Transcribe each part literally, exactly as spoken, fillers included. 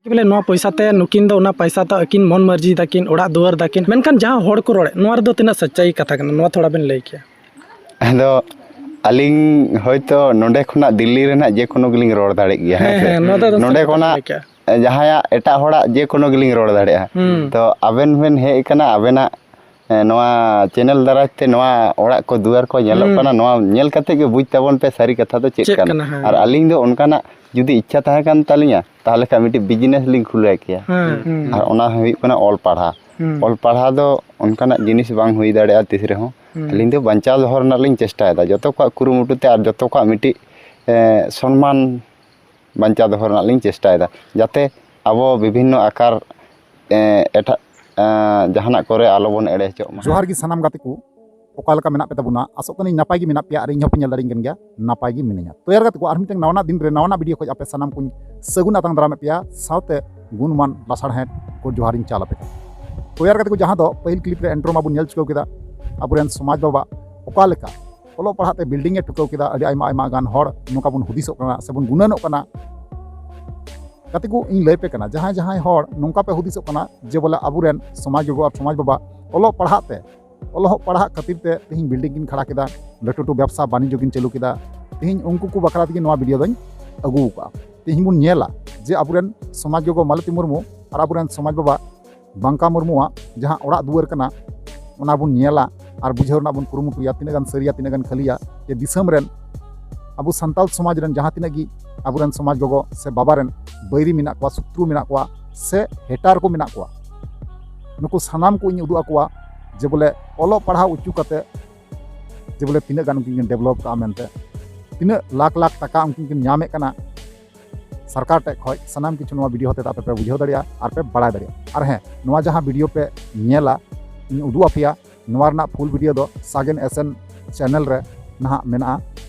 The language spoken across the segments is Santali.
ᱵᱚᱞᱮ ᱱᱚᱣᱟ ᱯᱚᱭᱥᱟ ᱛᱮ ᱱᱩᱠᱤᱱ ᱫᱚ ᱚᱱᱟ ᱯᱚᱭᱥᱟ ᱛᱮ ᱟᱹᱠᱤᱱ ᱢᱚᱱ ᱢᱟᱹᱨᱡᱤ ᱛᱟᱹᱠᱤᱱ, ᱚᱲᱟᱜ ᱫᱩᱣᱟᱹᱨ ᱛᱟᱹᱠᱤᱱ, ᱢᱮᱱᱠᱷᱟᱱ ᱡᱟᱦᱟᱸ ᱦᱚᱲ ᱠᱚ ᱨᱚᱲᱮᱫ, ᱱᱚᱣᱟ ᱨᱮᱫᱚ ᱛᱤᱱᱟᱹᱜ ᱥᱟᱹᱪᱟᱹᱭ ᱠᱟᱛᱷᱟ ᱠᱟᱱᱟ, ᱱᱚᱣᱟ ᱛᱷᱚᱲᱟ ᱵᱮᱱ ᱞᱟᱹᱭ ᱠᱮᱭᱟ? ᱟᱫᱚ ᱟᱹᱞᱤᱧ ᱦᱚᱭᱛᱳ ᱱᱚᱰᱮ ᱠᱷᱚᱱᱟᱜ ᱫᱤᱞᱞᱤ ᱨᱮᱱᱟᱜ ᱡᱮ ᱠᱳᱱᱳ ᱜᱮᱞᱤᱧ ᱨᱚᱲ ᱫᱟᱲᱮᱜ ᱜᱮᱭᱟ, ᱦᱮᱸ ᱥᱮ? ᱱᱚᱣᱟ ᱫᱚ ᱮᱠᱫᱚᱢ ᱱᱚᱰᱮ ᱥᱟᱹᱨᱤ ᱠᱟᱛᱷᱟ ᱠᱷᱚᱱᱟᱜ ᱞᱟᱹᱭ ᱠᱮᱜᱼᱟ᱾ ᱡᱟᱦᱟᱸᱭᱟᱜ ᱮᱴᱟᱜ ᱦᱚᱲᱟᱜ ᱡᱮ ᱠᱳᱱᱳ ᱜᱮᱞᱤᱧ ᱨᱚᱲ ᱫᱟᱲᱮᱭᱟᱜᱼᱟ᱾ ᱦᱩᱸ᱾ ᱛᱚ ᱟᱵᱮᱱ ᱵᱮᱱ ᱦᱮᱡ ᱟᱠᱟᱱᱟ, ᱟᱵᱮᱱᱟᱜ ᱮ, ᱱᱚᱣᱟ ᱪᱮᱱᱮᱞ ᱫᱟᱨᱟᱭ ᱛᱮ ᱱᱚᱣᱟ ᱚᱲᱟᱜ ᱠᱚ ᱫᱩᱣᱟᱹᱨ ᱠᱚ ᱧᱮᱞᱚᱜ ᱦᱩᱸ᱾ ᱠᱟᱱᱟ, ᱱᱚᱣᱟ ᱧᱮᱞ ᱠᱟᱛᱮ ᱜᱮ ᱵᱩᱡᱽ ᱛᱟᱵᱚᱱ ᱯᱮ ᱥᱟᱹᱨᱤ ᱠᱟᱛᱷᱟ ᱫᱚ ᱪᱮᱫ ᱪᱮᱫ ᱠᱟᱱᱟ᱾ ᱠᱟᱱᱟ, ᱦᱮᱸ᱾ ᱟᱨ ᱟᱹᱞᱤᱧ ᱫᱚ ᱚᱱᱠᱟᱱᱟᱜ ᱡᱩᱫᱤ ᱤᱪᱪᱷᱟ ᱛᱟᱦᱮᱸ ᱠᱟᱱ ᱛᱟᱹᱞᱤᱧᱟ, ᱛᱟᱦᱚᱞᱮ ᱠᱷᱟᱱ ᱢᱤᱫᱴᱤᱡ ᱵᱤᱡᱽᱱᱮᱥ ᱞᱤᱧ ᱠᱷᱩᱞᱟᱹᱣ ᱠᱮᱭᱟ᱾ ᱦᱮᱸ, ᱦᱩᱸ᱾ ᱟᱨ ᱚᱱᱟ ᱦᱩᱭᱩᱜ ᱠᱟᱱᱟ ᱚᱞ ᱯᱟᱲᱦᱟᱣ᱾ ᱦᱩᱸ᱾ ᱚᱞ ᱯᱟᱲᱦᱟᱣ ᱫᱚ ᱚᱱᱠᱟᱱᱟᱜ ᱡᱤᱱᱤᱥ ᱵᱟᱝ ᱦᱩᱭ ᱫᱟᱲᱮᱭᱟᱜᱼᱟ ᱛᱤᱥ ᱨᱮᱦᱚᱸ᱾ ᱦᱩᱸ᱾ ᱟᱹᱞᱤᱧ ᱫᱚ ᱵᱟᱧᱪᱟᱣ ᱫᱚᱦᱚ ᱨᱮᱱᱟᱜ ᱞᱤᱧ ᱪᱮᱥᱴᱟᱭᱮᱫᱟ, ᱡᱚᱛᱚ ᱠᱚᱣᱟᱜ ᱠᱩᱨᱩᱢᱩᱴᱩ ᱛᱮ ᱟᱨ ᱡᱚᱛᱚ ᱠᱚᱣᱟᱜ ᱢᱤᱫᱴᱤᱡ, ᱮ, ᱥᱚᱱᱢᱟᱱ ᱵᱟᱧᱪᱟᱣ ᱫᱚᱦᱚ ᱨᱮᱱᱟᱜ ᱞᱤᱧ ᱪᱮᱥᱴᱟᱭᱮᱫᱟ, ᱡᱟᱛᱮ ᱟᱵᱚ ᱵᱤᱵᱷᱤᱱᱱᱚ ᱟᱠᱟᱨ, ᱮ, ᱮᱴᱟᱜ, ᱮ, ᱡᱟᱦᱟᱱᱟᱜ ᱠᱚᱨᱮ ᱟᱞᱚᱵᱚᱱ ᱮᱲᱮ ᱦᱚᱪᱚᱜ ᱢᱟ᱾ ᱡᱚᱦᱟᱨ ᱜᱮ ᱥᱟᱱᱟᱢ ᱜᱟᱛᱮ ᱠᱚ, ᱚᱠᱟ ᱞᱮᱠᱟ ᱢᱮᱱᱟᱜ ᱯᱮ ᱛᱟᱵᱚᱱᱟ? ᱟᱥᱚᱜ ᱠᱟᱹᱱᱟᱹᱧ ᱱᱟᱯᱟᱭ ᱜᱮ ᱢᱮᱱᱟᱜ ᱯᱮᱭᱟ ᱟᱨ ᱤᱧ ᱦᱚᱸᱯᱮ ᱧᱮᱞ ᱫᱟᱲᱮᱧ ᱠᱟᱱ ᱜᱮᱭᱟ, ᱱᱟᱯᱟᱭ ᱜᱮ ᱢᱤᱱᱟᱹᱧᱟ᱾ ᱛᱚ ᱭᱟᱨ ᱜᱟᱛᱮ ᱠᱚ, ᱟᱨ ᱢᱤᱫᱴᱟᱝ ᱱᱟᱣᱟᱱᱟᱜ ᱫᱤᱱ ᱨᱮ ᱱᱟᱣᱟᱱᱟᱜ ᱵᱷᱤᱰᱤᱭᱳ ᱠᱷᱚᱱ ᱟᱯᱮ ᱥᱟᱱᱟᱢ ᱠᱚᱧ ᱥᱟᱹᱜᱩᱱ ᱟᱛᱟᱝ ᱫᱟᱨᱟᱢᱮᱫ ᱯᱮᱭᱟ, ᱥᱟᱶᱛᱮ ᱜᱩᱱᱢᱟᱱ ᱞᱟᱥᱟᱲᱦᱮᱸᱫ ᱠᱚ ᱡᱚᱦᱟᱨᱤᱧ ᱪᱟᱞ ᱟᱯᱮ ᱠᱟᱱᱟ᱾ ᱛᱚ ᱭᱟᱨ ᱜᱟᱛᱮ ᱠᱚ, ᱡᱟᱦᱟᱸ ᱫᱚ ᱯᱟᱹᱦᱤᱞ ᱠᱞᱤᱯ ᱨᱮ ᱮᱱᱴᱨᱳ ᱢᱟᱵᱚᱱ ᱧᱮᱞ ᱪᱩᱠᱟᱹᱣ ᱠᱮᱫᱟ, ᱟᱵᱚᱨᱮᱱ ᱥᱚᱢᱟᱡᱽ ᱵᱟᱵᱟ ᱚᱠᱟ ᱞᱮᱠᱟ ᱚᱞᱚᱜ ᱯᱟᱲᱦᱟᱜ ᱛᱮ ᱵᱤᱞᱰᱤᱝ ᱮ ᱴᱷᱩᱠᱟᱹᱣ ᱠᱮᱫᱟ, ᱟᱹᱰᱤ ᱟᱭᱢᱟ ᱟᱭᱢᱟ ᱜᱟᱱ ᱦᱚᱲ ᱱᱚᱝᱠᱟ ᱵᱚᱱ ᱦᱩᱫᱤᱥᱚᱜ ᱠᱟᱱᱟ ᱥᱮᱵᱚᱱ ᱜᱩᱱᱟᱹᱱᱚᱜ ᱠᱟᱱᱟ᱾ ᱜᱟᱛᱮ ᱠᱚ, ᱤᱧ ᱞᱟᱹᱭ ᱯᱮ ᱠᱟᱱᱟ, ᱡᱟᱦᱟᱸᱭ ᱡᱟᱦᱟᱸᱭ ᱦᱚᱲ ᱱᱚᱝᱠᱟ ᱯᱮ ᱦᱩᱫᱤᱥᱚᱜ ᱠᱟᱱᱟ ᱡᱮ ᱵᱚᱞᱮ ᱟᱵᱚᱨᱮᱱ ᱥᱚᱢᱟᱡᱽ ᱜᱚᱜᱚ ᱟᱨ ᱥᱚᱢᱟᱡᱽ ᱵᱟᱵᱟ ᱚᱞᱚᱜ ᱯᱟᱲᱦᱟᱜ ᱛᱮ, ᱚᱞᱚᱜ ᱯᱟᱲᱦᱟᱜ ᱠᱷᱟᱹᱛᱤᱨ ᱛᱮ ᱛᱮᱦᱮᱧ ᱵᱤᱞᱰᱤᱝ ᱠᱤᱱ ᱠᱷᱟᱲᱟ ᱠᱮᱫᱟ, ᱞᱟᱹᱴᱩ ᱞᱟᱹᱴᱩ ᱵᱮᱵᱽᱥᱟ ᱵᱟᱱᱤᱡᱽᱡᱚ ᱠᱤᱱ ᱪᱟᱹᱞᱩ ᱠᱮᱫᱟ, ᱛᱮᱦᱮᱧ ᱩᱱᱠᱩ ᱠᱚ ᱵᱟᱠᱷᱨᱟ ᱛᱮᱜᱮ ᱱᱚᱣᱟ ᱵᱷᱤᱰᱤᱭᱳ ᱫᱚᱧ ᱟᱹᱜᱩ ᱟᱠᱟᱫᱼᱟ᱾ ᱛᱮᱦᱮᱧ ᱵᱚᱱ ᱧᱮᱞᱟ ᱡᱮ ᱟᱵᱚᱨᱮᱱ ᱥᱚᱢᱟᱡᱽ ᱜᱚᱜᱚ ᱢᱟᱞᱚᱛᱤ ᱢᱩᱨᱢᱩ ᱟᱨ ᱟᱵᱚᱨᱮᱱ ᱥᱚᱢᱟᱡᱽ ᱵᱟᱵᱟ ᱵᱟᱝᱠᱟ ᱢᱩᱨᱢᱩᱣᱟᱜ ᱡᱟᱦᱟᱸ ᱚᱲᱟᱜ ᱫᱩᱣᱟᱹᱨ ᱠᱟᱱᱟ, ᱚᱱᱟ ᱵᱚᱱ ᱧᱮᱞᱟ ᱟᱨ ᱵᱩᱡᱷᱟᱹᱣ ᱨᱮᱱᱟᱜ ᱵᱚᱱ ᱠᱩᱨᱩᱢᱩᱴᱩᱭᱟ, ᱛᱤᱱᱟᱹᱜ ᱜᱟᱱ ᱥᱟᱹᱨᱤᱭᱟ, ᱛᱤᱱᱟᱹᱜ ᱜᱟᱱ ᱠᱷᱟᱹᱞᱤᱭᱟ, ᱡᱮ ᱫᱤᱥᱚᱢ ᱨᱮᱱ ᱟᱵᱚ ᱥᱟᱱᱛᱟᱲ ᱥᱚᱢᱟᱡᱽ ᱨᱮᱱ ᱡᱟᱦᱟᱸ ᱛᱤᱱᱟᱹᱜ ᱜᱮ ᱟᱵᱚᱨᱮᱱ ᱥᱚᱢᱟᱡᱽ ᱜᱚᱜᱚ ᱥᱮ ᱵᱟᱵᱟ ᱨᱮᱱ ᱵᱟᱹᱭᱨᱤ ᱢᱮᱱᱟᱜ ᱠᱚᱣᱟ, ᱥᱚᱛᱨᱩ ᱢᱮᱱᱟᱜ ᱠᱚᱣᱟ, ᱥᱮ ᱦᱮᱴᱟᱨ ᱠᱚ ᱢᱮᱱᱟᱜ ᱠᱚᱣᱟ, ᱱᱩᱠᱩ ᱥᱟᱱᱟᱢ ᱠᱚ ᱤᱧ ᱩᱫᱩᱜ ᱟᱠᱚᱣᱟ ᱡᱮ ᱵᱚᱞᱮ ᱚᱞᱚᱜ ᱯᱟᱲᱦᱟᱣ ᱚᱪᱚ ᱠᱟᱛᱮ ᱡᱮ ᱵᱚᱞᱮ ᱛᱤᱱᱟᱹᱜ ᱜᱟᱱ ᱩᱱᱠᱤᱱ ᱠᱤᱱ ᱰᱮᱵᱷᱞᱚᱯ ᱠᱟᱜᱼᱟ ᱢᱮᱱᱛᱮ, ᱛᱤᱱᱟᱹᱜ ᱞᱟᱠᱷ ᱞᱟᱠᱷ ᱴᱟᱠᱟ ᱩᱱᱠᱤᱱ ᱠᱤᱱ ᱧᱟᱢᱮᱫ ᱠᱟᱱᱟ ᱥᱚᱨᱠᱟᱨ ᱴᱷᱮᱡ ᱠᱷᱚᱡ᱾ ᱥᱟᱱᱟᱢ ᱠᱤᱪᱷᱩ ᱱᱚᱣᱟ ᱵᱷᱤᱰᱤᱭᱳ ᱦᱚᱛᱮᱛᱮ ᱟᱯᱮ ᱯᱮ ᱵᱩᱡᱷᱟᱹᱣ ᱫᱟᱲᱮᱭᱟᱜᱼᱟ ᱟᱨ ᱯᱮ ᱵᱟᱲᱟᱭ ᱫᱟᱲᱮᱭᱟᱜᱼᱟ᱾ ᱟᱨ ᱦᱮᱸ, ᱱᱚᱣᱟ ᱡᱟᱦᱟᱸ ᱵᱷᱤᱰᱤᱭᱳ ᱯᱮ ᱧᱮᱞᱟ, ᱤᱧ ᱩᱫᱩᱜ ᱟᱯᱮᱭᱟ, ᱱᱚᱣᱟ ᱨᱮᱱᱟᱜ ᱯᱷᱩᱞ ᱵᱷᱤᱰᱤᱭᱳ ᱫᱚ ᱥᱟᱜᱮᱱ ᱮᱥ ᱮᱱ ᱪᱮᱱᱮᱞ ᱨᱮ ᱱᱟᱦᱟᱜ ᱢᱮᱱᱟᱜᱼᱟ᱾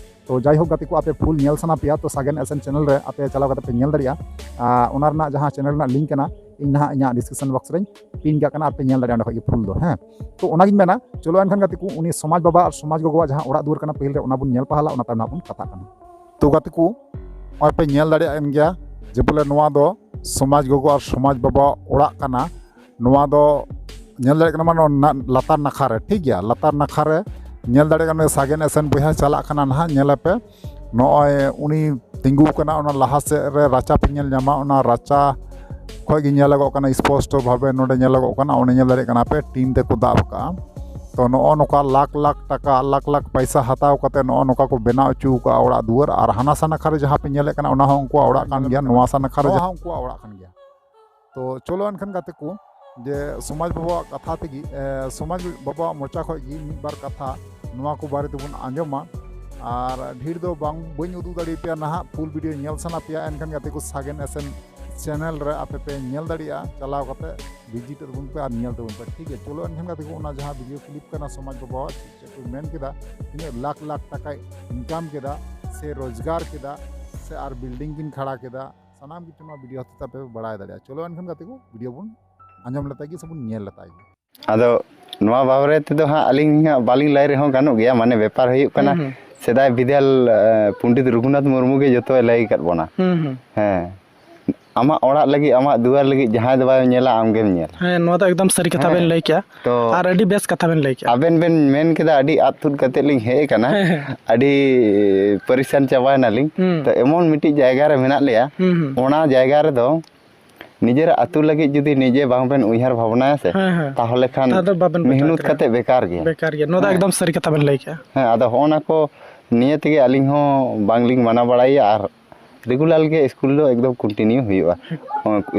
ᱛᱚ ᱡᱟᱭᱦᱳᱠ ᱜᱟᱛᱮ ᱠᱚ, ᱟᱯᱮ ᱯᱷᱩᱞ ᱧᱮᱞ ᱥᱟᱱᱟ ᱯᱮᱭᱟ ᱛᱚ ᱥᱟᱜᱮᱱ ᱮᱥ ᱮᱱ ᱪᱮᱱᱮᱞ ᱨᱮ ᱟᱯᱮ ᱪᱟᱞᱟᱣ ᱠᱟᱛᱮ ᱯᱮ ᱧᱮᱞ ᱫᱟᱲᱮᱭᱟᱜᱼᱟ᱾ ᱟᱨ ᱚᱱᱟ ᱨᱮᱱᱟᱜ ᱡᱟᱦᱟᱸ ᱪᱮᱱᱮᱞ ᱨᱮᱱᱟᱜ ᱞᱤᱝᱠ ᱠᱟᱱᱟ, ᱤᱧ ᱱᱟᱦᱟᱜ ᱤᱧᱟᱹᱜ ᱰᱤᱥᱠᱨᱤᱯᱥᱚᱱ ᱵᱚᱠᱥ ᱨᱮᱧ ᱯᱤᱱ ᱠᱟᱜ ᱠᱟᱱᱟ, ᱟᱨ ᱯᱮ ᱧᱮᱞ ᱫᱟᱲᱮᱭᱟᱜᱼᱟ ᱚᱸᱰᱮ ᱠᱷᱚᱡ ᱜᱮ ᱯᱷᱩᱞ ᱫᱚ᱾ ᱦᱮᱸ, ᱛᱚ ᱚᱱᱟᱜᱤᱧ ᱢᱮᱱᱟ, ᱪᱚᱞᱚ ᱮᱱᱠᱷᱟᱱ ᱜᱟᱛᱮ ᱠᱚ, ᱩᱱᱤ ᱥᱚᱢᱟᱡᱽ ᱵᱟᱵᱟ ᱟᱨ ᱥᱚᱢᱟᱡᱽ ᱜᱚᱜᱚᱣᱟᱜ ᱡᱟᱦᱟᱸ ᱚᱲᱟᱜ ᱫᱩᱣᱟᱹᱨ ᱠᱟᱱᱟ ᱯᱟᱹᱦᱤᱞ ᱨᱮ, ᱚᱱᱟ ᱵᱚᱱ ᱧᱮᱞ ᱯᱟᱦᱟᱞᱟ, ᱚᱱᱟ ᱛᱟᱭᱚᱢ ᱱᱟᱦᱟᱜ ᱵᱚᱱ ᱠᱟᱛᱷᱟᱜ ᱠᱟᱱᱟ᱾ ᱛᱚ ᱜᱟᱛᱮ ᱠᱚ, ᱱᱚᱜᱼᱚᱭ ᱯᱮ ᱧᱮᱞ ᱫᱟᱲᱮᱭᱟᱜ ᱠᱟᱱ ᱜᱮᱭᱟ ᱡᱮ ᱵᱚᱞᱮ ᱱᱚᱣᱟ ᱫᱚ ᱥᱚᱢᱟᱡᱽ ᱜᱚᱜᱚ ᱟᱨ ᱥᱚᱢᱟᱡᱽ ᱵᱟᱵᱟᱣᱟᱜ ᱚᱲᱟᱜ ᱠᱟᱱᱟ᱾ ᱱᱚᱣᱟ ᱫᱚ ᱧᱮᱞ ᱫᱟᱲᱮᱭᱟᱜ ᱠᱟᱱᱟ, ᱢᱟᱱᱮ ᱚᱱᱟ ᱞᱟᱛᱟᱨ ᱱᱟᱠᱷᱟ ᱨᱮ, ᱴᱷᱤᱠ ᱜᱮᱭᱟ, ᱞᱟᱛᱟᱨ ᱱᱟᱠᱷᱟ ᱨᱮ ᱧᱮᱞ ᱫᱟᱲᱮᱭᱟᱜ ᱠᱟᱱᱟ, ᱥᱟᱜᱮᱱ ᱮᱥᱮᱱ ᱵᱚᱭᱦᱟ ᱪᱟᱞᱟᱜ ᱠᱟᱱᱟ ᱱᱟᱦᱟᱜ, ᱧᱮᱞ ᱟᱯᱮ᱾ ᱱᱚᱜᱼᱚᱭ ᱩᱱᱤ ᱛᱤᱸᱜᱩ ᱠᱟᱱᱟ, ᱚᱱᱟ ᱞᱟᱦᱟ ᱥᱮᱫ ᱨᱮ ᱨᱟᱪᱟ ᱯᱮ ᱧᱮᱞ ᱧᱟᱢᱟ, ᱚᱱᱟ ᱨᱟᱪᱟ ᱠᱷᱚᱡ ᱜᱮ ᱧᱮᱞᱚᱜᱚᱜ ᱠᱟᱱᱟ, ᱥᱯᱚᱥᱴᱚ ᱵᱷᱟᱵᱮ ᱱᱚᱰᱮ ᱧᱮᱞᱚᱜᱚᱜ ᱠᱟᱱᱟ, ᱚᱸᱰᱮ ᱧᱮᱞ ᱫᱟᱲᱮᱭᱟᱜ ᱠᱟᱱᱟ ᱯᱮ, ᱴᱤᱱ ᱛᱮᱠᱚ ᱫᱟᱵ ᱠᱟᱜᱼᱟ᱾ ᱛᱚ ᱱᱚᱜᱼᱚ ᱱᱚᱝᱠᱟ ᱞᱟᱠᱷ ᱞᱟᱠᱷ ᱴᱟᱠᱟ, ᱞᱟᱠᱷ ᱞᱟᱠᱷ ᱯᱟᱭᱥᱟ ᱦᱟᱛᱟᱣ ᱠᱟᱛᱮ ᱱᱚᱜᱼᱚ ᱱᱚᱝᱠᱟ ᱠᱚ ᱵᱮᱱᱟᱣ ᱦᱚᱪᱚ ᱠᱟᱜᱼᱟ ᱚᱲᱟᱜ ᱫᱩᱣᱟᱹᱨ᱾ ᱟᱨ ᱦᱟᱱᱟ ᱥᱟ ᱱᱟᱠᱷᱟ ᱨᱮ ᱡᱟᱦᱟᱸ ᱯᱮ ᱧᱮᱞᱮᱫ ᱠᱟᱱᱟ, ᱚᱱᱟ ᱦᱚᱸ ᱩᱱᱠᱩᱣᱟᱜ ᱚᱲᱟᱜ ᱠᱟᱱ ᱜᱮᱭᱟ, ᱱᱚᱣᱟ ᱥᱟ ᱱᱟᱠᱷᱟ ᱨᱮ ᱱᱚᱣᱟ ᱡᱟᱦᱟᱸ ᱦᱚᱸ ᱩᱱᱠᱩᱣᱟᱜ ᱚᱲᱟᱜ ᱠᱟᱱ ᱜᱮᱭᱟ᱾ ᱛᱚ ᱪᱚᱞᱚ ᱮᱱᱠᱷᱟᱱ ᱜᱟᱛᱮ ᱠᱚ, ᱡᱮ ᱥᱚᱢᱟᱡᱽ ᱵᱟᱵᱟᱣᱟᱜ ᱠᱟᱛᱷᱟ ᱛᱮᱜᱮ, ᱮ, ᱥᱚᱢᱟᱡᱽ ᱵᱟᱵᱟᱣᱟᱜ ᱢᱚᱪᱟ ᱠᱷᱚᱡ ᱜᱮ ᱢᱤᱫ ᱵᱟᱨ ᱠᱟᱛᱷᱟ ᱱᱚᱣᱟ ᱠᱚ ᱵᱟᱨᱮ ᱛᱮᱵᱚᱱ ᱟᱸᱡᱚᱢᱟ᱾ ᱟᱨ ᱰᱷᱮᱨ ᱫᱚ ᱵᱟᱝ, ᱵᱟᱹᱧ ᱩᱫᱩᱜ ᱫᱟᱲᱮᱭᱟᱯᱮᱭᱟ ᱱᱟᱦᱟᱜ, ᱯᱷᱩᱞ ᱵᱷᱤᱰᱤᱭᱳ ᱧᱮᱞ ᱥᱟᱱᱟ ᱯᱮᱭᱟ ᱮᱱᱠᱷᱟᱱ ᱜᱟᱛᱮ ᱠᱚ, ᱥᱟᱜᱮᱱ ᱮᱥᱮᱱ ᱪᱮᱱᱮᱞ ᱨᱮ ᱟᱯᱮ ᱯᱮ ᱧᱮᱞ ᱫᱟᱲᱮᱭᱟᱜᱼᱟ, ᱪᱟᱞᱟᱣ ᱠᱟᱛᱮ ᱵᱷᱤᱡᱤᱴ ᱛᱟᱵᱚᱱ ᱯᱮ ᱟᱨ ᱧᱮᱞ ᱛᱟᱵᱚᱱ ᱯᱮ, ᱴᱷᱤᱠ ᱜᱮᱭᱟ᱾ ᱪᱚᱞᱚ ᱮᱱᱠᱷᱟᱱ ᱜᱟᱛᱮ ᱠᱚ, ᱚᱱᱟ ᱡᱟᱦᱟᱸ ᱵᱷᱤᱰᱤᱭᱳ ᱠᱞᱤᱯ ᱠᱟᱱᱟ ᱥᱚᱢᱟᱡᱽ ᱵᱟᱵᱟᱣᱟᱜ, ᱪᱮᱫ ᱪᱮᱫ ᱠᱚ ᱢᱮᱱ ᱠᱮᱫᱟ, ᱛᱤᱱᱟᱹᱜ ᱞᱟᱠᱷ ᱞᱟᱠᱷ ᱴᱟᱠᱟᱭ ᱤᱱᱠᱟᱢ ᱠᱮᱫᱟ ᱥᱮ ᱨᱳᱡᱽᱜᱟᱨ ᱠᱮᱫᱟ, ᱥᱟᱱᱟᱢ ᱠᱤᱪᱷᱩ ᱱᱚᱣᱟ ᱵᱷᱤᱰᱤᱭᱳ ᱦᱚᱛᱮᱛᱮ ᱟᱯᱮ ᱯᱮ ᱵᱟᱲᱟᱭ ᱫᱟᱲᱮᱭᱟᱜᱼᱟ᱾ ᱪᱚᱞᱚ ᱮᱱᱠᱷᱟᱱ ᱜᱟᱛᱮ ᱠᱚ, ᱵᱷᱤᱰᱤᱭᱳ ᱵᱚᱱ ᱟᱸᱡᱚᱢ ᱞᱮᱛᱟᱭ ᱜᱮ ᱥᱮ ᱵᱚᱱ ᱧᱮᱞ ᱞᱮᱛᱟᱭ ᱜᱮ᱾ ᱟᱫᱚ ᱱᱚᱣᱟ ᱵᱟᱵᱚᱫ ᱛᱮᱫᱚ ᱦᱟᱸᱜ ᱟᱹᱞᱤᱧ ᱦᱟᱸᱜ ᱵᱟᱹᱞᱤᱧ ᱞᱟᱹᱭ ᱨᱮᱦᱚᱸ ᱜᱟᱱᱚᱜ ᱜᱮᱭᱟ, ᱢᱟᱱᱮ ᱵᱮᱯᱟᱨ ᱦᱩᱭᱩᱜ ᱠᱟᱱᱟ, ᱦᱩᱸ, ᱦᱩᱸ᱾ ᱥᱮᱫᱟᱭ ᱵᱤᱫᱟᱹᱞ, ᱮ, ᱯᱚᱱᱰᱤᱛ ᱨᱚᱜᱷᱩᱱᱟᱛᱷ ᱢᱩᱨᱢᱩ ᱜᱮ ᱡᱚᱛᱚᱭ ᱞᱟᱹᱭ ᱟᱠᱟᱫ ᱵᱚᱱᱟ᱾ ᱦᱩᱸ, ᱦᱩᱸ᱾ ᱦᱮᱸ, ᱟᱢᱟᱜ ᱚᱲᱟᱜ ᱞᱟᱹᱜᱤᱫ, ᱟᱢᱟᱜ ᱫᱩᱣᱟᱹᱨ ᱞᱟᱹᱜᱤᱫ ᱡᱟᱦᱟᱸᱭ ᱫᱚ ᱵᱟᱭ ᱧᱮᱞᱟ, ᱟᱢ ᱜᱮᱢ ᱧᱮᱞᱟ᱾ ᱦᱮᱸ, ᱱᱚᱣᱟ ᱫᱚ ᱮᱠᱫᱚᱢ ᱥᱟᱹᱨᱤ ᱠᱟᱛᱷᱟ ᱦᱮᱸ᱾ ᱵᱮᱱ ᱞᱟᱹᱭ ᱠᱮᱜᱼᱟ᱾ ᱛᱚ ᱟᱨ ᱟᱹᱰᱤ ᱵᱮᱥ ᱠᱟᱛᱷᱟ ᱵᱮᱱ ᱞᱟᱹᱭ ᱠᱮᱜᱼᱟ᱾ ᱟᱵᱮᱱ ᱵᱮᱱ ᱢᱮᱱ ᱠᱮᱫᱟ, ᱟᱹᱰᱤ ᱟᱫ ᱛᱩᱫ ᱠᱟᱛᱮᱫ ᱞᱤᱧ ᱦᱮᱡ ᱟᱠᱟᱱᱟ, ᱦᱮᱸ, ᱦᱮᱸ᱾ ᱟᱹᱰᱤ ᱯᱟᱨᱤᱥᱟᱱ ᱪᱟᱵᱟᱭᱮᱱᱟᱞᱤᱧ᱾ ᱦᱩᱸ᱾ ᱛᱚ ᱮᱢᱚᱱ ᱢᱤᱫᱴᱤᱡ ᱡᱟᱭᱜᱟ ᱨᱮ ᱢᱮᱱᱟᱜ ᱞᱮᱭᱟ, ᱦᱩᱸ, ᱦᱩᱸ᱾ ᱚᱱᱟ ᱡᱟᱭᱜᱟ ᱨᱮᱫᱚ ᱱᱤᱡᱮᱨᱟᱜ ᱟᱹᱛᱩ ᱞᱟᱹᱜᱤᱫ ᱡᱩᱫᱤ ᱱᱤᱡᱮ ᱵᱟᱝ ᱵᱮᱱ ᱩᱭᱦᱟᱹᱨ ᱵᱷᱟᱵᱽᱱᱟᱭᱟ ᱥᱮ, ᱦᱮᱸ, ᱦᱮᱸ᱾ ᱛᱟᱦᱚᱞᱮ ᱠᱷᱟᱱ ᱛᱟᱦᱚᱞᱮ ᱫᱚ ᱵᱟᱵᱮᱱ ᱵᱮᱠᱟᱨ ᱢᱮᱦᱱᱩᱛ ᱠᱟᱱᱟ᱾ ᱠᱟᱛᱮ ᱵᱮᱠᱟᱨ ᱜᱮᱭᱟ᱾ ᱵᱮᱠᱟᱨ ᱜᱮᱭᱟ᱾ ᱱᱚᱣᱟ ᱫᱚ ᱦᱮᱸ᱾ ᱮᱠᱫᱚᱢ ᱥᱟᱹᱨᱤ ᱠᱟᱛᱷᱟ ᱵᱮᱱ ᱞᱟᱹᱭ ᱠᱮᱜᱼᱟ᱾ ᱦᱮᱸ, ᱟᱫᱚ ᱦᱚᱸᱜᱼᱚ ᱱᱟ ᱠᱚ ᱱᱤᱭᱟᱹ ᱛᱮᱜᱮ ᱟᱹᱞᱤᱧ ᱦᱚᱸ ᱵᱟᱝᱞᱤᱧ ᱢᱟᱱᱟ ᱵᱟᱲᱟᱭᱟ, ᱟᱨ ᱨᱮᱜᱩᱞᱟᱨ ᱜᱮ ᱥᱠᱩᱞ ᱫᱚ ᱮᱠᱫᱚᱢ ᱠᱚᱱᱴᱤᱱᱤᱭᱩ ᱦᱩᱭᱩᱜᱼᱟ᱾ ᱦᱮᱸ᱾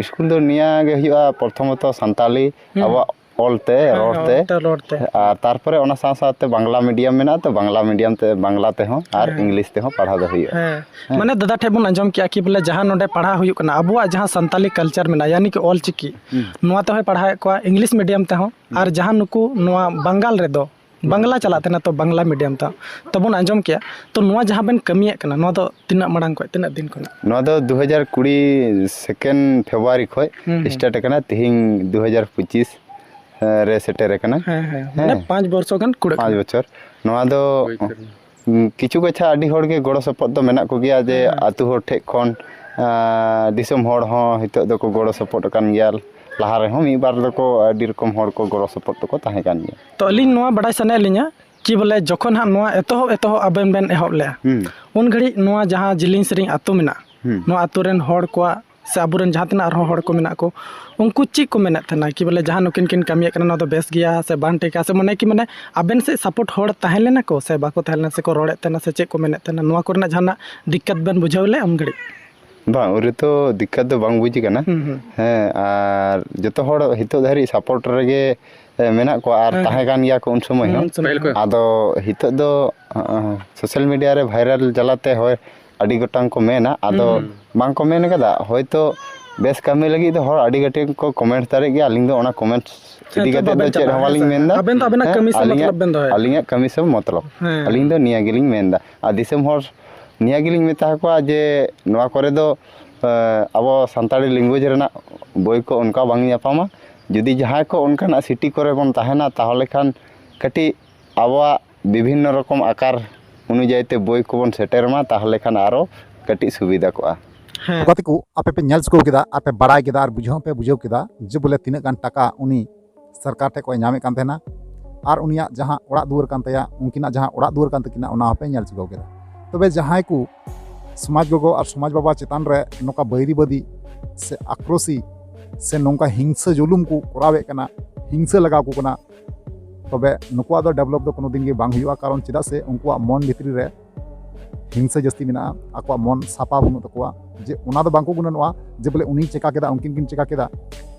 ᱥᱠᱩᱞ ᱫᱚ ᱱᱤᱭᱟᱹ ᱜᱮ ᱦᱩᱭᱩᱜᱼᱟ, ᱯᱨᱚᱛᱷᱚᱢᱚᱛᱚ ᱥᱟᱱᱛᱟᱞᱤ, ᱦᱩᱸ᱾ ᱟᱵᱚᱣᱟᱜ ᱚᱞ ᱛᱮ, ᱦᱮᱸ, ᱨᱚᱲ ᱛᱮ᱾ ᱚᱞ ᱛᱮ, ᱨᱚᱲ ᱛᱮ᱾ ᱟᱨ ᱛᱟᱨᱯᱚᱨᱮ ᱚᱱᱟ ᱥᱟᱶ ᱥᱟᱶᱛᱮ ᱵᱟᱝᱞᱟ ᱢᱤᱰᱤᱭᱟᱢ ᱢᱮᱱᱟᱜᱼᱟ, ᱛᱚ ᱵᱟᱝᱞᱟ ᱢᱤᱰᱤᱭᱟᱢ ᱛᱮ, ᱵᱟᱝᱞᱟ ᱛᱮᱦᱚᱸ ᱟᱨ ᱦᱮᱸ᱾ ᱤᱝᱞᱤᱥ ᱛᱮᱦᱚᱸ ᱯᱟᱲᱦᱟᱣ ᱫᱚ ᱦᱩᱭᱩᱜᱼᱟ᱾ ᱦᱮᱸ᱾ ᱦᱮᱸ᱾ ᱢᱟᱱᱮ ᱫᱟᱫᱟ ᱴᱷᱮᱡ ᱵᱚᱱ ᱟᱸᱡᱚᱢ ᱠᱮᱜᱼᱟ ᱠᱤ ᱵᱚᱞᱮ ᱡᱟᱦᱟᱸ ᱱᱚᱰᱮ ᱯᱟᱲᱦᱟᱣ ᱦᱩᱭᱩᱜ ᱠᱟᱱᱟ, ᱟᱵᱚᱣᱟᱜ ᱡᱟᱦᱟᱸ ᱥᱟᱱᱛᱟᱞᱤ ᱠᱟᱞᱪᱟᱨ ᱢᱮᱱᱟᱜᱼᱟ, ᱭᱟᱱᱤ ᱠᱤ ᱚᱞ ᱪᱤᱠᱤ, ᱦᱩᱸ᱾ ᱱᱚᱣᱟ ᱛᱮᱦᱚᱸᱭ ᱯᱟᱲᱦᱟᱣᱮᱫ ᱠᱚᱣᱟ, ᱤᱝᱞᱤᱥ ᱢᱤᱰᱤᱭᱟᱢ ᱛᱮᱦᱚᱸ, ᱦᱩᱸ᱾ ᱟᱨ ᱡᱟᱦᱟᱸ ᱱᱩᱠᱩ ᱱᱚᱣᱟ ᱵᱟᱝᱜᱟᱞ ᱨᱮᱫᱚ ᱵᱟᱝᱞᱟ ᱪᱟᱞᱟᱜ ᱛᱟᱦᱮᱱᱟ, ᱛᱚ ᱵᱟᱝᱞᱟ ᱢᱤᱰᱤᱭᱟᱢ ᱛᱮ ᱛᱚ ᱵᱚᱱ ᱟᱸᱡᱚᱢ ᱠᱮᱜᱼᱟ᱾ ᱛᱚ ᱱᱚᱣᱟ ᱡᱟᱦᱟᱸ ᱵᱮᱱ ᱠᱟᱹᱢᱤᱭᱮᱫ ᱠᱟᱱᱟ, ᱱᱚᱣᱟ ᱫᱚ ᱛᱤᱱᱟᱹᱜ ᱢᱟᱲᱟᱝ ᱠᱷᱚᱡ, ᱛᱤᱱᱟᱹᱜ ᱫᱤᱱ ᱠᱷᱚᱱᱟᱜ? ᱱᱚᱣᱟ ᱫᱚ ᱫᱩ ᱦᱟᱡᱟᱨ ᱠᱩᱲᱤ second February ᱠᱷᱚᱡ ᱦᱩᱸ, ᱦᱩᱸ᱾ start ᱟᱠᱟᱱᱟ, ᱛᱤᱦᱤᱧ ᱫᱩ ᱦᱟᱡᱟᱨ ᱯᱚᱸᱪᱤᱥ ᱨᱮ ᱥᱮᱴᱮᱨ ᱟᱠᱟᱱᱟ᱾ ᱦᱮᱸ, ᱦᱮᱸ᱾ ᱢᱟᱱᱮ ᱦᱮᱸ᱾ ᱯᱟᱸᱪ ᱵᱚᱨᱥᱚ ᱜᱟᱱ ᱠᱩᱲᱟᱹᱜ ᱯᱟᱸᱪ ᱠᱟᱱᱟ᱾ ᱵᱚᱪᱷᱚᱨ᱾ ᱱᱚᱣᱟ ᱫᱚ ᱦᱩᱸ, ᱠᱤᱪᱷᱩ ᱠᱟᱪᱷᱟ ᱟᱹᱰᱤ ᱦᱚᱲ ᱜᱮ ᱜᱚᱲᱚ ᱥᱚᱯᱚᱦᱚᱫ ᱫᱚ ᱢᱮᱱᱟᱜ ᱠᱚᱜᱮᱭᱟ, ᱡᱮ ᱦᱮᱸ, ᱦᱮᱸ᱾ ᱟᱹᱛᱩ ᱦᱚᱲ ᱴᱷᱮᱡ ᱠᱷᱚᱱ ᱟᱨ ᱫᱤᱥᱚᱢ ᱦᱚᱲ ᱦᱚᱸ ᱱᱤᱛᱚᱜ ᱫᱚᱠᱚ ᱜᱚᱲᱚ ᱥᱚᱯᱚᱦᱚᱫ ᱟᱠᱟᱱ ᱜᱮᱭᱟ᱾ ᱞᱟᱦᱟ ᱨᱮᱦᱚᱸ ᱢᱤᱫ ᱵᱟᱨ ᱫᱚᱠᱚ ᱟᱹᱰᱤ ᱨᱚᱠᱚᱢ ᱦᱚᱲ ᱠᱚ ᱜᱚᱲᱚ ᱥᱚᱯᱚᱦᱚᱫ ᱫᱚᱠᱚ ᱛᱟᱦᱮᱸ ᱠᱟᱱ ᱜᱮᱭᱟ᱾ ᱛᱚ ᱟᱹᱞᱤᱧ ᱱᱚᱣᱟ ᱵᱟᱰᱟᱭ ᱥᱟᱱᱟᱭᱮᱫ ᱞᱤᱧᱟ ᱠᱤ ᱵᱚᱞᱮ ᱡᱚᱠᱷᱚᱱ ᱦᱟᱸᱜ ᱱᱚᱣᱟ ᱮᱛᱚᱦᱚᱵ ᱮᱛᱚᱦᱚᱵ ᱟᱵᱮᱱ ᱵᱮᱱ ᱮᱦᱚᱵ ᱞᱮᱜᱼᱟ, ᱦᱩᱸ᱾ ᱩᱱ ᱜᱷᱟᱹᱲᱤᱡ ᱱᱚᱣᱟ ᱡᱟᱦᱟᱸ ᱡᱤᱞᱤᱧ ᱥᱮᱨᱮᱧ ᱟᱹᱛᱩ ᱢᱮᱱᱟᱜᱼᱟ, ᱦᱩᱸ᱾ ᱱᱚᱣᱟ ᱟᱹᱛᱩ ᱨᱮᱱ ᱦᱚᱲ ᱠᱚᱣᱟᱜ ᱥᱮ ᱟᱵᱚᱨᱮᱱ ᱡᱟᱦᱟᱸ ᱛᱤᱱᱟᱹᱜ ᱟᱨᱦᱚᱸ ᱦᱚᱲ ᱠᱚ ᱢᱮᱱᱟᱜ ᱠᱚ, ᱩᱱᱠᱩ ᱪᱮᱫ ᱠᱚ ᱢᱮᱱᱮᱫ ᱛᱟᱦᱮᱱᱟ ᱠᱤ ᱵᱚᱞᱮ ᱡᱟᱦᱟᱸ ᱱᱩᱠᱤᱱ ᱠᱤᱱ ᱠᱟᱹᱢᱤᱭᱮᱫ ᱠᱟᱱᱟ ᱱᱚᱣᱟ ᱫᱚ ᱵᱮᱥ ᱜᱮᱭᱟ ᱥᱮ ᱵᱟᱝ ᱴᱷᱤᱠᱟ, ᱥᱮ ᱢᱟᱱᱮ ᱠᱤ ᱢᱟᱱᱮ ᱟᱵᱮᱱ ᱥᱮᱫ ᱥᱟᱯᱳᱨᱴ ᱦᱚᱲ ᱛᱟᱦᱮᱸ ᱞᱮᱱᱟ ᱠᱚ ᱥᱮ ᱵᱟᱠᱚ ᱛᱟᱦᱮᱸ ᱞᱮᱱᱟ, ᱥᱮᱠᱚ ᱨᱚᱲᱮᱫ ᱛᱟᱦᱮᱱᱟ ᱥᱮ ᱪᱮᱫ ᱠᱚ ᱢᱮᱱᱮᱫ ᱛᱟᱦᱮᱱᱟ, ᱱᱚᱣᱟ ᱠᱚᱨᱮᱱᱟᱜ ᱡᱟᱦᱟᱱᱟᱜ ᱫᱤᱠᱠᱟᱛ ᱵᱮᱱ ᱵᱩᱡᱷᱟᱹᱣ ᱞᱮᱫ ᱩᱱ ᱜᱷᱟᱹᱲᱤᱡ? ᱵᱟᱝ, ᱩᱱ ᱨᱮᱛᱚ ᱫᱤᱠᱠᱟᱛ ᱫᱚ ᱵᱟᱝ ᱵᱩᱡᱽ ᱠᱟᱱᱟ᱾ ᱦᱩᱸ, ᱦᱩᱸ᱾ ᱦᱮᱸ, ᱟᱨ ᱡᱚᱛᱚ ᱦᱚᱲ ᱱᱤᱛᱚᱜ ᱫᱷᱟᱹᱨᱤᱡ ᱥᱟᱯᱳᱨᱴ ᱨᱮᱜᱮ, ᱮ, ᱢᱮᱱᱟᱜ ᱠᱚᱣᱟ ᱟᱨ ᱦᱮᱸ, ᱛᱟᱦᱮᱸ ᱦᱮᱸ᱾ ᱠᱟᱱ ᱜᱮᱭᱟ ᱠᱚ ᱩᱱ ᱥᱚᱢᱚᱭ ᱦᱩᱸ, ᱦᱚᱸ᱾ ᱩᱱ ᱥᱚᱢᱚᱭ᱾ ᱯᱟᱹᱦᱤᱞ ᱠᱷᱚᱱ᱾ ᱟᱫᱚ ᱱᱤᱛᱚᱜ ᱫᱚ, ᱟᱸ, ᱥᱳᱥᱟᱞ ᱢᱤᱰᱤᱭᱟ ᱨᱮ ᱵᱷᱟᱭᱨᱟᱞ ᱡᱟᱞᱟᱛᱮ ᱦᱳᱭ ᱟᱹᱰᱤ ᱜᱚᱴᱟᱝ ᱠᱚ ᱢᱮᱱᱟ, ᱟᱫᱚ ᱦᱩᱸ, ᱦᱩᱸ᱾ ᱵᱟᱝ ᱠᱚ ᱢᱮᱱ ᱠᱟᱫᱟ, ᱦᱳᱭᱛᱳ ᱵᱮᱥ ᱠᱟᱹᱢᱤ ᱞᱟᱹᱜᱤᱫ ᱫᱚ ᱦᱚᱲ ᱟᱹᱰᱤ ᱜᱟᱴᱮ ᱠᱚ ᱠᱚᱢᱮᱱᱴ ᱫᱟᱲᱮᱜ ᱜᱮᱭᱟ᱾ ᱟᱹᱞᱤᱧ ᱫᱚ ᱚᱱᱟ ᱠᱚᱢᱮᱱᱴ ᱦᱮᱸ, ᱤᱫᱤ ᱛᱚ ᱠᱟᱛᱮ ᱫᱚ ᱵᱟᱵᱮᱱ ᱪᱮᱫ ᱪᱟᱞᱟᱜᱼᱟ, ᱦᱚᱸ ᱦᱮᱸ ᱵᱟᱹᱞᱤᱧ ᱥᱮ? ᱢᱮᱱᱫᱟ᱾ ᱟᱵᱮᱱ ᱫᱚ ᱟᱵᱮᱱᱟᱜ ᱦᱮᱸ, ᱠᱟᱹᱢᱤ ᱥᱟᱶ ᱟᱹᱞᱤᱧᱟᱜ, ᱢᱚᱛᱞᱚᱵ ᱵᱮᱱ ᱫᱚᱦᱚᱭᱟ᱾ ᱟᱹᱞᱤᱧᱟᱜ ᱠᱟᱹᱢᱤ ᱥᱟᱶ ᱢᱚᱛᱞᱚᱵ᱾ ᱦᱮᱸ᱾ ᱟᱹᱞᱤᱧ ᱫᱚ ᱱᱤᱭᱟᱹ ᱜᱮᱞᱤᱧ ᱢᱮᱱᱫᱟ᱾ ᱟᱨ ᱫᱤᱥᱚᱢ ᱦᱚᱲ ᱱᱤᱭᱟᱹ ᱜᱮᱞᱤᱧ ᱢᱮᱛᱟ ᱠᱚᱣᱟ ᱡᱮ ᱱᱚᱣᱟ ᱠᱚᱨᱮ ᱫᱚ, ᱮ, ᱟᱵᱚ ᱥᱟᱱᱛᱟᱲᱤ ᱞᱮᱝᱜᱩᱭᱮᱡᱽ ᱨᱮᱱᱟᱜ ᱵᱳᱭ ᱠᱚ ᱚᱱᱠᱟ ᱵᱟᱝ ᱧᱟᱯᱟᱢᱟ᱾ ᱡᱩᱫᱤ ᱡᱟᱦᱟᱸᱭ ᱠᱚ ᱚᱱᱠᱟᱱᱟᱜ ᱥᱤᱴᱤ ᱠᱚᱨᱮ ᱵᱚᱱ ᱛᱟᱦᱮᱱᱟ, ᱛᱟᱦᱚᱞᱮ ᱠᱷᱟᱱ ᱠᱟᱹᱴᱤᱡ ᱟᱵᱚᱣᱟᱜ ᱵᱤᱵᱷᱤᱱᱱᱚ ᱨᱚᱠᱚᱢ ᱟᱠᱟᱨ ᱚᱱᱩᱡᱟᱭᱤ ᱛᱮ ᱵᱳᱭ ᱠᱚᱵᱚᱱ ᱥᱮᱴᱮᱨ ᱢᱟ, ᱛᱟᱦᱚᱞᱮ ᱠᱷᱟᱱ ᱟᱨᱚ ᱠᱟᱹᱴᱤᱡ ᱥᱩᱵᱤᱫᱷᱟ ᱠᱚᱜᱼᱟ᱾ ᱦᱮᱸ᱾ ᱜᱟᱛᱮ ᱠᱚ, ᱟᱯᱮ ᱯᱮ ᱧᱮᱞ ᱪᱩᱠᱟᱹᱣ ᱠᱮᱫᱟ ᱟᱨ ᱯᱮ ᱵᱟᱲᱟᱭ ᱠᱮᱫᱟ ᱟᱨ ᱵᱩᱡᱷᱟᱹᱣ ᱦᱚᱸ ᱯᱮ ᱵᱩᱡᱷᱟᱹᱣ ᱠᱮᱫᱟ ᱡᱮ ᱵᱚᱞᱮ ᱛᱤᱱᱟᱹᱜ ᱜᱟᱱ ᱴᱟᱠᱟ ᱩᱱᱤ ᱥᱚᱨᱠᱟᱨ ᱴᱷᱮᱱ ᱠᱷᱚᱱ ᱧᱟᱢᱮᱫ ᱠᱟᱱ ᱛᱟᱦᱮᱱᱟ ᱟᱨ ᱩᱱᱤᱭᱟᱜ ᱡᱟᱦᱟᱸ ᱚᱲᱟᱜ ᱫᱩᱣᱟᱹᱨ ᱠᱟᱱ ᱛᱟᱭᱟ, ᱩᱱᱠᱤᱱᱟᱜ ᱡᱟᱦᱟᱸ ᱚᱲᱟᱜ ᱫᱩᱣᱟᱹᱨ ᱠᱟᱱ ᱛᱟᱹᱠᱤᱱᱟ, ᱚᱱᱟ ᱦᱚᱸᱯᱮ ᱧᱮᱞ ᱪᱩᱠᱟᱹᱣ ᱠᱮᱫᱟ᱾ ᱛᱚᱵᱮ ᱡᱟᱦᱟᱸᱭ ᱠᱚ ᱥᱚᱢᱟᱡᱽ ᱜᱚᱜᱚ ᱟᱨ ᱥᱚᱢᱟᱡᱽ ᱵᱟᱵᱟ ᱪᱮᱛᱟᱱ ᱨᱮ ᱱᱚᱝᱠᱟ ᱵᱟᱹᱭᱨᱤ ᱵᱟᱹᱫᱤ ᱥᱮ ᱟᱠᱨᱳᱥᱤ ᱥᱮ ᱱᱚᱝᱠᱟ ᱦᱤᱝᱥᱟᱹ ᱡᱩᱞᱩᱢ ᱠᱚ ᱠᱚᱨᱟᱣᱮᱫ ᱠᱟᱱᱟ, ᱦᱤᱝᱥᱟᱹ ᱞᱟᱜᱟᱣ ᱠᱚ ᱠᱟᱱᱟ, ᱛᱚᱵᱮ ᱱᱩᱠᱩᱣᱟᱜ ᱫᱚ ᱰᱮᱵᱷᱞᱚᱯ ᱫᱚ ᱠᱳᱱᱳ ᱫᱤᱱ ᱜᱮ ᱵᱟᱝ ᱦᱩᱭᱩᱜᱼᱟ᱾ ᱠᱟᱨᱚᱱ ᱪᱮᱫᱟᱜ ᱥᱮ ᱩᱱᱠᱩᱣᱟᱜ ᱢᱚᱱ ᱵᱷᱤᱛᱨᱤ ᱨᱮ ᱦᱤᱝᱥᱟᱹ ᱡᱟᱹᱥᱛᱤ ᱢᱮᱱᱟᱜᱼᱟ, ᱟᱠᱚᱣᱟᱜ ᱢᱚᱱ ᱥᱟᱯᱷᱟ ᱵᱟᱹᱱᱩᱜ ᱛᱟᱠᱚᱣᱟ, ᱡᱮ ᱚᱱᱟ ᱫᱚ ᱵᱟᱝ ᱠᱚ ᱜᱩᱱᱟᱹᱱᱚᱜᱼᱟ ᱡᱮ ᱵᱚᱞᱮ ᱩᱱᱤᱭ ᱪᱮᱠᱟ ᱠᱮᱫᱟ, ᱩᱱᱠᱤᱱ ᱠᱤᱱ ᱪᱮᱠᱟ ᱠᱮᱫᱟ,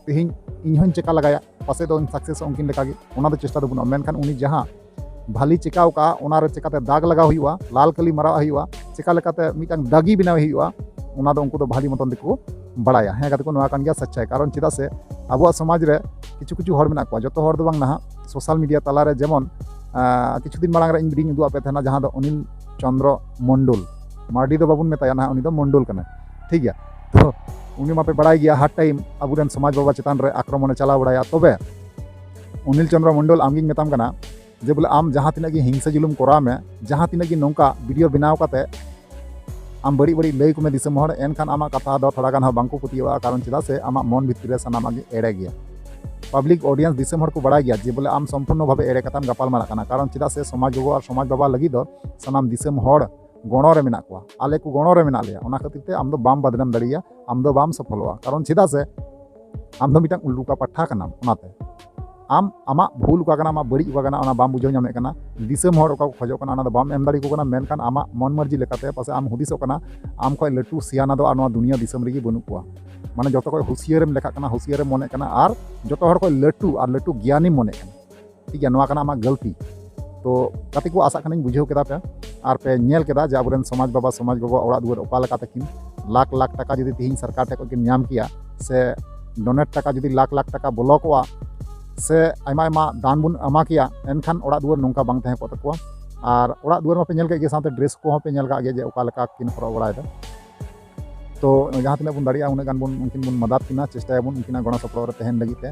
ᱛᱮᱦᱮᱧ ᱤᱧ ᱦᱚᱧ ᱪᱮᱠᱟ ᱞᱟᱜᱟᱭᱟ, ᱯᱟᱥᱮᱡ ᱫᱚᱧ ᱥᱟᱠᱥᱮᱥᱚᱜ ᱩᱱᱠᱤᱱ ᱞᱮᱠᱟᱜᱮ, ᱚᱱᱟ ᱫᱚ ᱪᱮᱥᱴᱟ ᱫᱚ ᱵᱟᱹᱱᱩᱜᱼᱟ᱾ ᱢᱮᱱᱠᱷᱟᱱ ᱩᱱᱤ ᱡᱟᱦᱟᱸ ᱵᱷᱟᱞᱤ ᱪᱮᱠᱟᱣ ᱠᱟᱜᱼᱟ, ᱚᱱᱟ ᱨᱮ ᱪᱮᱠᱟᱛᱮ ᱫᱟᱜᱽ ᱞᱟᱜᱟᱣ ᱦᱩᱭᱩᱜᱼᱟ, ᱞᱟᱞ ᱠᱟᱹᱞᱤ ᱢᱟᱨᱟᱣᱟᱜ ᱦᱩᱭᱩᱜᱼᱟ, ᱪᱮᱠᱟ ᱞᱮᱠᱟᱛᱮ ᱢᱤᱫᱴᱟᱝ ᱫᱟᱜᱤ ᱵᱮᱱᱟᱣ ᱦᱩᱭᱩᱜᱼᱟ, ᱚᱱᱟ ᱫᱚ ᱩᱱᱠᱩ ᱫᱚ ᱵᱷᱟᱞᱤ ᱢᱚᱛᱚᱱ ᱛᱮᱠᱚ ᱵᱟᱲᱟᱭᱟ᱾ ᱦᱮᱸ ᱜᱟᱛᱮ ᱠᱚ, ᱱᱚᱣᱟ ᱠᱟᱱ ᱜᱮᱭᱟ ᱥᱟᱪᱪᱟᱭ᱾ ᱠᱟᱨᱚᱱ ᱪᱮᱫᱟᱜ ᱥᱮ ᱟᱵᱚᱣᱟᱜ ᱥᱚᱢᱟᱡᱽ ᱨᱮ ᱠᱤᱪᱷᱩ ᱠᱤᱪᱷᱩ ᱦᱚᱲ ᱢᱮᱱᱟᱜ ᱠᱚᱣᱟ, ᱡᱚᱛᱚ ᱦᱚᱲ ᱫᱚ ᱵᱟᱝ ᱱᱟᱦᱟᱜ, ᱥᱳᱥᱟᱞ ᱢᱤᱰᱤᱭᱟ ᱛᱟᱞᱟᱨᱮ ᱡᱮᱢᱚᱱ, ᱟᱸ, ᱠᱤᱪᱷᱩ ᱫᱤᱱ ᱢᱟᱲᱟᱝ ᱨᱮ ᱤᱧ ᱵᱷᱤᱰᱤᱭᱳᱧ ᱩᱫᱩᱜ ᱟᱫ ᱯᱮ ᱛᱟᱦᱮᱱᱟ, ᱡᱟᱦᱟᱸ ᱫᱚ ᱚᱱᱤᱞ ᱪᱚᱱᱫᱨᱚ ᱢᱚᱱᱰᱚᱞ, ᱢᱟᱨᱰᱤ ᱫᱚ ᱵᱟᱵᱚᱱ ᱢᱮᱛᱟᱭᱟ ᱱᱟᱦᱟᱜ, ᱩᱱᱤ ᱫᱚ ᱢᱚᱱᱰᱚᱞ ᱠᱟᱱᱟᱭ, ᱴᱷᱤᱠ ᱜᱮᱭᱟ᱾ ᱛᱚ ᱩᱱᱤ ᱢᱟᱯᱮ ᱵᱟᱲᱟᱭ ᱜᱮᱭᱟ, ᱦᱟᱨ ᱴᱟᱭᱤᱢ ᱟᱵᱚᱨᱮᱱ ᱥᱚᱢᱟᱡᱽ ᱵᱟᱵᱟ ᱪᱮᱛᱟᱱ ᱨᱮ ᱟᱠᱨᱚᱢᱚᱱᱮ ᱪᱟᱞᱟᱣ ᱵᱟᱲᱟᱭᱟ᱾ ᱛᱚᱵᱮ ᱚᱱᱤᱞ ᱪᱚᱱᱫᱨᱚ ᱢᱚᱱᱰᱚᱞ, ᱟᱢᱜᱤᱧ ᱢᱮᱛᱟᱢ ᱠᱟᱱᱟ ᱡᱮ ᱵᱚᱞᱮ ᱟᱢ ᱡᱟᱦᱟᱸ ᱛᱤᱱᱟᱹᱜ ᱜᱮ ᱦᱤᱝᱥᱟᱹ ᱡᱩᱞᱩᱢ ᱠᱚᱨᱟᱣ ᱢᱮ, ᱡᱟᱦᱟᱸ ᱛᱤᱱᱟᱹᱜ ᱜᱮ ᱱᱚᱝᱠᱟ ᱵᱷᱤᱰᱤᱭᱳ ᱵᱮᱱᱟᱣ ᱠᱟᱛᱮ ᱟᱢ ᱵᱟᱹᱲᱤᱡ ᱵᱟᱹᱲᱤᱡ ᱞᱟᱹᱭ ᱠᱚᱢᱮ ᱫᱤᱥᱚᱢ ᱦᱚᱲ, ᱮᱱᱠᱷᱟᱱ ᱟᱢᱟᱜ ᱠᱟᱛᱷᱟ ᱫᱚ ᱛᱷᱚᱲᱟ ᱜᱟᱱ ᱦᱚᱸ ᱵᱟᱝᱠᱚ ᱯᱟᱹᱛᱭᱟᱹᱣᱟᱜᱼᱟ᱾ ᱠᱟᱨᱚᱱ ᱪᱮᱫᱟᱜ ᱥᱮ ᱟᱢᱟᱜ ᱢᱚᱱ ᱵᱷᱤᱛᱨᱤ ᱨᱮ ᱥᱟᱱᱟᱢᱟᱜ ᱜᱮ ᱮᱲᱮ ᱜᱮᱭᱟ᱾ ᱯᱟᱵᱽᱞᱤᱠ ᱚᱰᱤᱭᱮᱱᱥ, ᱫᱤᱥᱚᱢ ᱦᱚᱲ ᱠᱚ ᱵᱟᱲᱟᱭ ᱜᱮᱭᱟ ᱡᱮ ᱵᱚᱞᱮ ᱟᱢ ᱥᱚᱢᱯᱩᱨᱱᱚ ᱵᱷᱟᱵᱮ ᱮᱲᱮ ᱠᱟᱛᱷᱟᱢ ᱜᱟᱯᱟᱞ ᱢᱟᱨᱟᱜ ᱠᱟᱱᱟ᱾ ᱠᱟᱨᱚᱱ ᱪᱮᱫᱟᱜ ᱥᱮ ᱥᱚᱢᱟᱡᱽ ᱵᱟᱵᱟ ᱟᱨ ᱥᱚᱢᱟᱡᱽ ᱵᱟᱵᱟ ᱞᱟᱹᱜᱤᱫ ᱫᱚ ᱥᱟᱱᱟᱢ ᱫᱤᱥᱚᱢ ᱦᱚᱲ ᱜᱚᱲᱚ ᱨᱮ ᱢᱮᱱᱟᱜ ᱠᱚᱣᱟ, ᱟᱞᱮ ᱠᱚ ᱜᱚᱲᱚ ᱨᱮ ᱢᱮᱱᱟᱜ ᱞᱮᱭᱟ᱾ ᱚᱱᱟ ᱠᱷᱟᱹᱛᱤᱨ ᱛᱮ ᱟᱢ ᱫᱚ ᱵᱟᱢ ᱵᱟᱫᱱᱟᱢ ᱫᱟᱲᱮᱭᱟᱜᱼᱟ, ᱟᱢ ᱫᱚ ᱵᱟᱢ ᱥᱚᱯᱷᱚᱞᱚᱜᱼᱟ᱾ ᱠᱟᱨᱚᱱ ᱪᱮᱫᱟᱜ ᱥᱮ ᱟᱢ ᱫᱚ ᱢᱤᱫᱴᱟᱝ ᱩᱞᱴᱩ ᱯᱟᱴᱷᱟ ᱠᱟᱱᱟᱢ᱾ ᱚᱱᱟᱛᱮ ᱟᱢ ᱟᱢᱟᱜ ᱵᱷᱩᱞ ᱚᱠᱟ ᱠᱟᱱᱟ, ᱟᱢᱟᱜ ᱵᱟᱹᱲᱤᱡ ᱚᱠᱟ ᱠᱟᱱᱟ, ᱚᱱᱟ ᱵᱟᱢ ᱵᱩᱡᱷᱟᱹᱣ ᱧᱟᱢᱮᱫ ᱠᱟᱱᱟ᱾ ᱫᱤᱥᱚᱢ ᱦᱚᱲ ᱚᱠᱟ ᱠᱚ ᱠᱷᱚᱡᱚᱜ ᱠᱟᱱᱟ, ᱚᱱᱟ ᱫᱚ ᱵᱟᱢ ᱮᱢ ᱫᱟᱲᱮᱭᱟᱠᱚ ᱠᱟᱱᱟ᱾ ᱢᱮᱱᱠᱷᱟᱱ ᱟᱢᱟᱜ ᱢᱚᱱ ᱢᱟᱹᱨᱡᱤ ᱞᱮᱠᱟᱛᱮ ᱯᱟᱥᱮ ᱟᱢ ᱦᱩᱫᱤᱥᱚᱜ ᱠᱟᱱᱟ, ᱟᱢ ᱠᱷᱚᱡ ᱞᱟᱹᱴᱩ ᱥᱤᱭᱟᱱᱟ ᱫᱚ ᱟᱨ ᱱᱚᱣᱟ ᱫᱩᱱᱤᱭᱟᱹ ᱫᱤᱥᱚᱢ ᱨᱮᱜᱮ ᱵᱟᱹᱱᱩᱜ ᱠᱚᱣᱟ᱾ ᱢᱟᱱᱮ ᱡᱚᱛᱚ ᱠᱷᱚᱡ ᱦᱩᱥᱤᱭᱟᱹᱨᱮᱢ ᱞᱮᱠᱷᱟᱜ ᱠᱟᱱᱟ, ᱦᱩᱥᱤᱭᱟᱹᱨᱮᱢ ᱢᱚᱱᱮᱜ ᱠᱟᱱᱟ, ᱟᱨ ᱡᱚᱛᱚ ᱦᱚᱲ ᱠᱷᱚᱡ ᱞᱟᱹᱴᱩ ᱟᱨ ᱞᱟᱹᱴᱩ ᱜᱮᱭᱟᱱᱤᱢ ᱢᱚᱱᱮᱜ ᱠᱟᱱᱟ᱾ ᱴᱷᱤᱠ ᱜᱮᱭᱟ, ᱱᱚᱣᱟ ᱠᱟᱱᱟ ᱟᱢᱟᱜ ᱜᱟᱹᱞᱛᱤ᱾ ᱛᱚ ᱜᱟᱛᱮ ᱠᱚ, ᱟᱥᱟᱜ ᱠᱟᱹᱱᱟᱹᱧ ᱵᱩᱡᱷᱟᱹᱣ ᱠᱮᱫᱟ ᱯᱮ ᱟᱨ ᱯᱮ ᱧᱮᱞ ᱠᱮᱫᱟ ᱡᱮ ᱟᱵᱚᱨᱮᱱ ᱥᱚᱢᱟᱡᱽ ᱵᱟᱵᱟ, ᱥᱚᱢᱟᱡᱽ ᱵᱟᱵᱟ ᱚᱲᱟᱜ ᱫᱩᱣᱟᱹᱨ ᱚᱠᱟ ᱞᱮᱠᱟ ᱛᱟᱹᱠᱤᱱ ᱞᱟᱠᱷ ᱞᱟᱠᱷ ᱴᱟᱠᱟ ᱡᱩᱫᱤ ᱛᱤᱦᱤᱧ ᱥᱚᱨᱠᱟᱨ ᱴᱷᱮᱡ ᱠᱷᱚᱡ ᱠᱤᱱ ᱧᱟᱢ ᱠᱮᱭᱟ, ᱥᱮ ᱰᱚᱱᱮᱴ ᱴᱟᱠᱟ ᱡᱩᱫᱤ ᱞᱟᱠᱷ ᱞᱟᱠᱷ ᱴᱟᱠᱟ ᱵᱚᱞᱚ ᱠᱚᱜᱼᱟ, ᱥᱮ ᱟᱭᱢᱟ ᱟᱭᱢᱟ ᱫᱟᱱ ᱵᱚᱱ ᱮᱢᱟ ᱠᱮᱭᱟ, ᱮᱱᱠᱷᱟᱱ ᱚᱲᱟᱜ ᱫᱩᱣᱟᱹᱨ ᱱᱚᱝᱠᱟ ᱵᱟᱝ ᱛᱟᱦᱮᱸ ᱠᱚᱜ ᱛᱟᱠᱚᱣᱟ᱾ ᱟᱨ ᱚᱲᱟᱜ ᱫᱩᱣᱟᱹᱨ ᱢᱟᱯᱮ ᱧᱮᱞ ᱠᱮᱫ ᱜᱮ, ᱥᱟᱶᱛᱮ ᱰᱨᱮᱥ ᱠᱚᱦᱚᱸ ᱯᱮ ᱧᱮᱞ ᱠᱟᱜ ᱜᱮᱭᱟ ᱡᱮ ᱚᱠᱟ ᱞᱮᱠᱟ ᱠᱤᱱ ᱦᱚᱨᱚᱜ ᱵᱟᱲᱟᱭᱮᱫᱟ᱾ ᱛᱚ ᱡᱟᱦᱟᱸ ᱛᱤᱱᱟᱹᱜ ᱵᱚᱱ ᱫᱟᱲᱮᱭᱟᱜᱼᱟ, ᱩᱱᱟᱹᱜ ᱜᱟᱱ ᱵᱚᱱ, ᱩᱱᱠᱤᱱ ᱵᱚᱱ ᱢᱟᱫᱟᱫ ᱠᱤᱱᱟ, ᱪᱮᱥᱴᱟᱭᱟᱵᱚᱱ ᱩᱱᱠᱤᱱᱟᱜ ᱜᱚᱲᱚ ᱥᱚᱯᱚᱦᱚᱫ ᱨᱮ ᱛᱟᱦᱮᱱ ᱞᱟᱹᱜᱤᱫ ᱛᱮ᱾